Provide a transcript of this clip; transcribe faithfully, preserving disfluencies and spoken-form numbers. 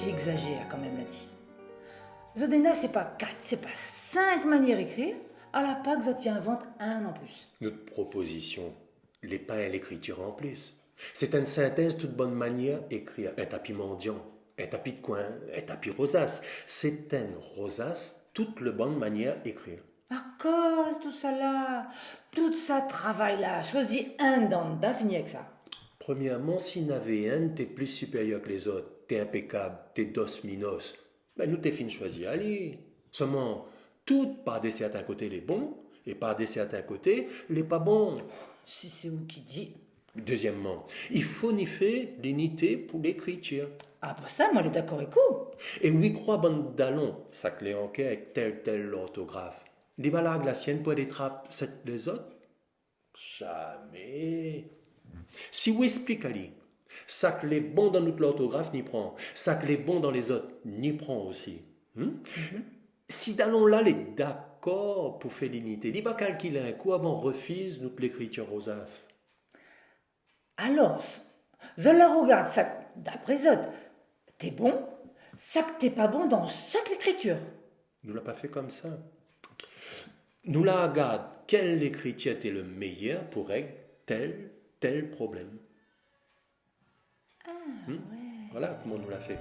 J'exagère quand même, la di. Zot néna, sé pa kat, sé pa sink manièr ékrir, ala pa k zot i invant inn an plis. Nout propozision lé pa in lékritir an plis. Sé in sintèz tout bann manièr ékrir. In tapi mandian, in tapi d'koin, in tapi rozas. Sé in rozas tout le bann manièr ékrir. Akoz tousala, tout sa travay la, shoizi inn dan, dan fini èk sa. Premièrman, si navé inn té pli sipérièr k lézot, té inpékab, té dos minos, bin nou té fine shoizi ali. Solman, tout par dé sèrtin koté lé bon, é par dé sèrtin koté lé pa bon. Si sé ou ki di. Dézièmman, i fo ni fé linité pou lékritir. Ah, pou sa, moin lé dakor èk ou. É ou i kroi bann dalon, sak lé an kèr èk tèl, tèl lortograf, li va larg la sienn pou alé trap sèt lézot ? Jamé. Si ou ésplik ali, sak lé bon dan nout lortograf ni pran, sak lé bon dan lézot ni pran osi. Hmm ? Mhm. Si dalon la lé dakor pou fé linité, li va kalkil in kou avan refiz nout lékritir rozas. Alor, zot la rogard sak, dapré zot, té bon, sak té pa bon dan shak lékritir. Nou la pa fé konmsa. Nou la rogard kèl lékritir té le méyèr pou règ tèl, tèl problèm. Ah, hmm, ouais. Voilà koman nou la fé.